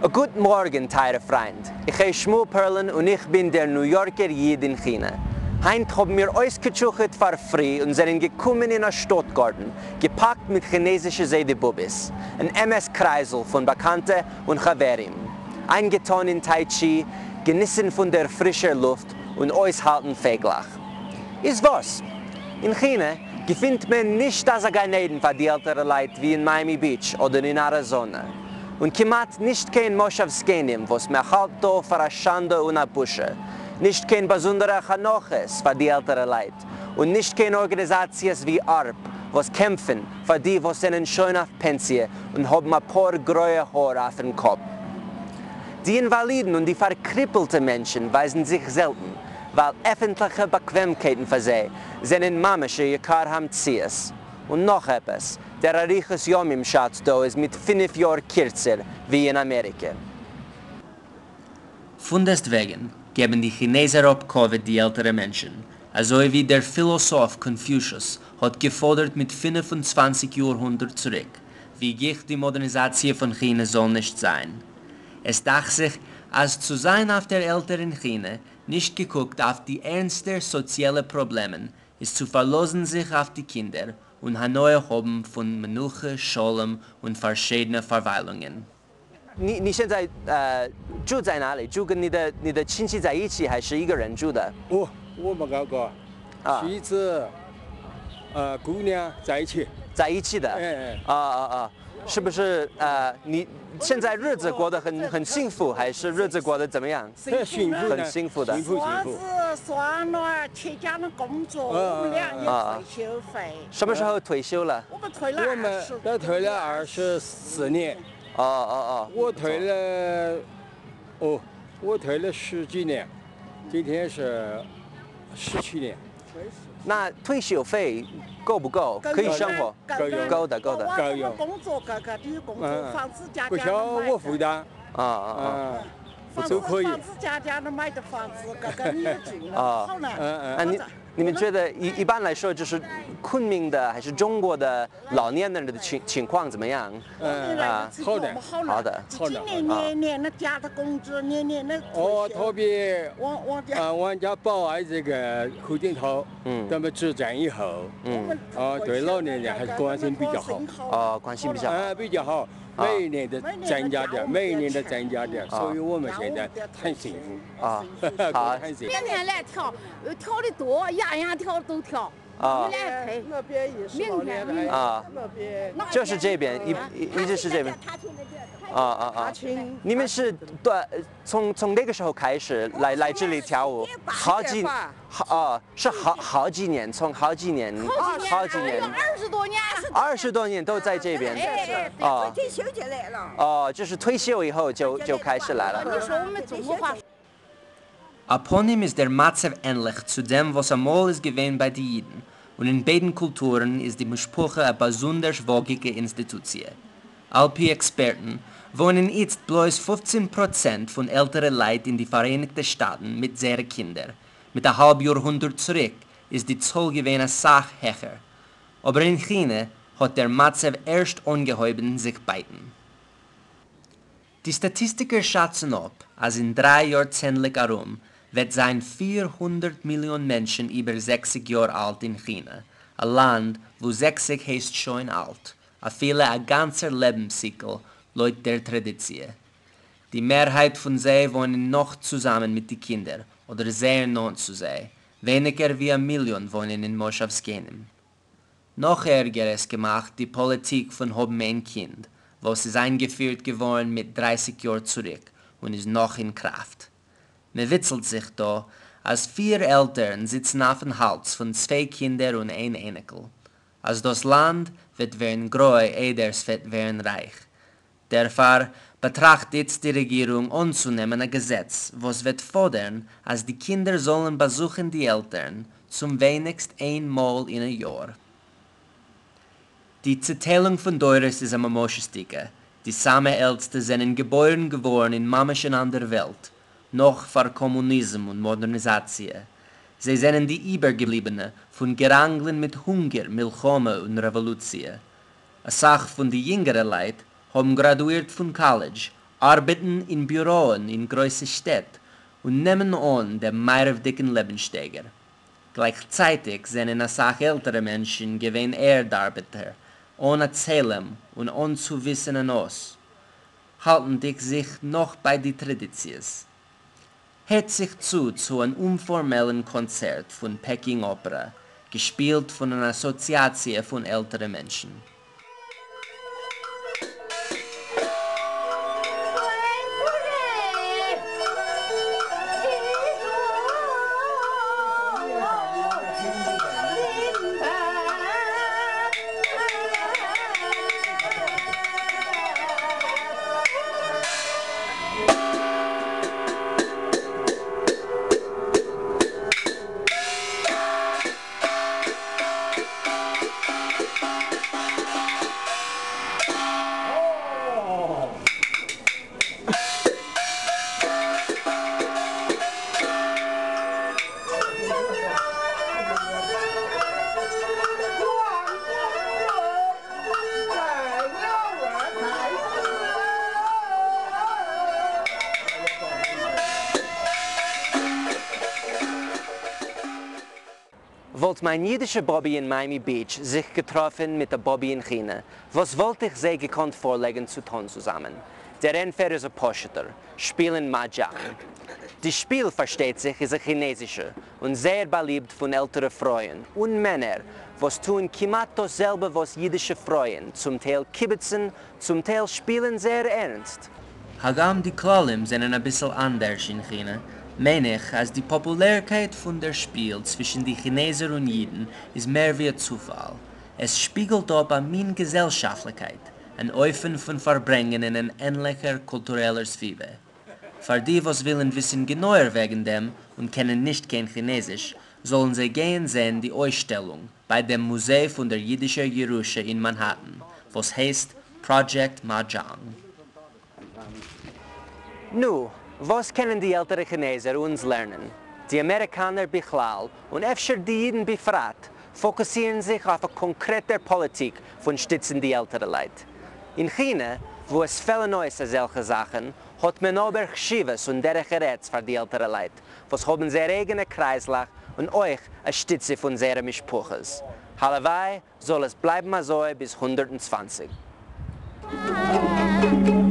א גוט מארגן טייערע פריינד, איך הייס שמואל פערלין און איך בין דער ניו יארקער איד אין כינע. היינט האבן מיר אויסגעטשוכעט פאר פרי און זענען געקומען אין א שטאט-גארטן, געפאקט מיט כינעזישע זיידע באבעס, אן אמת קרייזל פון באקאנטע און חברים, איינגעטאן אין טאי-טשי, געניסן פון דער פרישער לופט און אויסהאלטן פייגלעך. איז וואס? אין כינע געפינט מען נישט אזא גן עדן פאר די עלטערע לייט ווי אין מיאמי ביטש אדער אין אריזאנע, און כמעט נישט קיין מושב זקנים וואס מען האלט דא פאר א שאנדע און א בושה, נישט קיין באזונדערע חנוכות פאר די עלטערע לייט, און נישט קיין ארגאניזאציעס ווי AARP וואס קעמפן פאר די וואס זענען שוין אויף פענסיע און האבן אפאר גרויע האר אויפן קאפ. די אינוואלידן און די פארקריפלטע מענטשן ווייזן זיך זעלטן, ווייל עפנטליכע באקוועמקייטן פאר זיי זענען ממש א יקר המציאות. און נאך עפעס, דער אריכות ימים שאץ דא איז מיט פינף יאר קירצער ווי אין אמעריקע. פונדעסטוועגן געבן די כינעזער אפ כבוד די עלטערע מענטשן, אזוי ווי דער פילאסאף קאנפיושוס האט געפאדערט מיט 25 יארהונדערט צוריק, ווי גיך די מאדערניזאציע פון כינע זאל נישט זיין. עס דאכט זיך אז צו זיין אויף דער עלטער אין כינע, נישט געקוקט אויף די ערנסטע סאציעלע פראבלעמען, איז צו פארלאזן זיך אויף די קינדער און הנאה האבן פון מנוחה, שלום און פארשידענע פארוויילונגען. 你你现在呃住在哪里？住跟你的你的亲戚在一起，还是一个人住的？我我没搞过，妻子，姑娘在一起，在一起的。哎哎。啊啊啊！是不是呃你现在日子过得很很幸福，还是日子过得怎么样？很幸福，很幸福的。幸福幸福。子算了，全家人工作，我们俩也退休费。什么时候退休了？我们退了我们都退了24年。哦哦哦！我退了，哦，我退了十几年，今天是17年。那退休费够不够？可以生活？够用，够的，够的。够用。工作，个个都有工作，房子家家不需要我负担。啊啊啊！都可以。房子家家都买的房子，个个你也住了，好了。嗯嗯。那你你们觉得一一般来说，就是昆明的还是中国的老年人的情情况怎么样？嗯啊，好的，好的，好的。年年年那加的工资，年年那。哦，特别王王家啊，王家宝爱这个胡锦涛，嗯，咱们执政以后，嗯，啊，对老年人还是关心比较好。哦，关心比较好。啊，比较好。每年的增加点，每年的增加点，所以我们现在很幸福啊，好，天天来跳，跳的多，样样跳都跳。啊，那边也是明天啊，那边就是这边一一直是这边。啊啊啊！你们是对，从从那个时候开始来来这里跳舞，好几好啊，是好好几年，从好几年，好几年，20多年，20多年都在这边，啊，退休就来了。哦，就是退休以后就就开始来了。你说我们中国话。 א פנים איז דער מצב ענליך צו דעם וואס אמאל איז געווען ביי די אידן, און אין ביידן קולטורן איז די משפחה א באזונדערש וואגיגע אינסטיטוציע. על פי עקספערטן, וואוינען איצט בלויז 15% פון עלטערע לייט אין די פאראייניגטע שטאטן מיט זייערע קינדער, מיט א האלב יארהונדערט צוריק איז די צאל געווען א סך העכער. אבער אין כינע האט דער מצב ערשט אנגעהויבן זיך בייטן. די סטאטיסטיקער שאצן אפ אז אין דריי יארצענדליג ארום וועט זיין 400 מיליאן מענטשן איבער 60 יאר אלט אין כינע, א לאנד וואו 60 הייסט שוין אלט, אפילו א גאנצער לעבנס-ציקל לויט דער טראדיציע. די מערהייט פון זיי וואוינען נאך צוזאמען מיט די קינדער אדער זייער נאנט צו זיי, ווייניגער ווי א מיליאן וואוינען אין מושב זקנים. נאך ערגער עס געמאכט די פאליטיק פון האבן איין קינד, וואס איז איינגעפירט געווארן מיט 30 יאר צוריק און איז נאך אין קראפט. מען וויצלט זיך דא אז פיר עלטערן זיצן אויפן האלדז פון צוויי קינדער און איין אייניקל. אז דאס לאנד וועט ווערן גרוי איידער ס'וועט ווערן רייך. דערפאר באטראכט איצט די רעגירונג אנצונעמען א געזעץ וואס וועט פאדערן אז די קינדער זאלן באזוכן די עלטערן צום ווייניגסט איין מאל אין א יאר. די צעטיילונג פון דורות איז א ממשות'דיגע, די סאמע עלטסטע זענען געבוירן געווארן אין ממש אן אנדער וועלט, נאך פאר קאמוניזם און מאדערניזאציע. זיי זענען די איבערגעבליבענע פון געראנגלען מיט הונגער, מלחמה און רעוואלוציע. אסאך פון די יונגערע לייט האבן גראדואירט פון קאלעדזש, ארבעטן אין ביוראען אין גרויסע שטעט, און נעמען אן דעם מערב'דיגן לעבנסשטייגער. גלייכצייטיג זענען אסאך עלטערע מענטשן געווען ערד-ארבעטער, אן א צלם און אן צו וויסן אן אות, האלטנדיג זיך נאך ביי די טראדיציעס. הערט זיך צו צו אן אומפארמעלן קאנצערט פון פעקינג אפערא, געשפילט פון אן אסאציאציע פון עלטערע מענטשן. וואלט מיין אידישע באבי אין מיאמי ביטש זיך געטראפן מיט א באבי אין כינע, וואס וואלט איך זיי געקאנט פארלייגן צו טאן צוזאמען? דער ענטפער איז א פשוט'ער, שפילן מאדזשאנג. די שפיל, פארשטייט זיך, איז א כינעזישע, און זייער באליבט פון עלטערע פרויען, און מענער, וואס טוען כמעט דאס זעלבע וואס אידישע פרויען, צום טייל קיביצן, צום טייל שפילן זייער ערנסט. הגם די כללים זענען אביסל אנדערש אין כינע, מיין איך אז די פאפולערקייט פון דער שפיל צווישן די כינעזער און אידן איז מער ווי א צופאל. עס שפיגלט אפ א מין געזעלשאפטליכקייט, אן אופן פון פארברענגען אין אן ענליכער קולטורעלער סביבה. פאר די וואס ווילן וויסן גענויער וועגן דעם און קענען נישט קיין כינעזיש, זאלן זיי גייען זען די אויסשטעלונג ביי דעם מוזיי פון דער אידישער ירושה אין מאנהעטן, וואס הייסט Project Mahjong. נו, וואס קענען די עלטערע כינעזער אונז לערנען? די אמעריקאנער בכלל, און אפשר די אידן בפרט, פאקוסירן זיך אויף א קאנקרעטער פאליטיק פון שטיצן די עלטערע לייט. אין כינע, וואו עס פעלן אויס אזעלכע זאכן, האט מען אבער חשיבות און דרך ארץ פאר די עלטערע לייט, וואס האבן זייער אייגענע קרייזלעך און אויך א שטיצע פון זייערע משפחות. הלוואי זאל עס בלייבן אזוי ביז 120.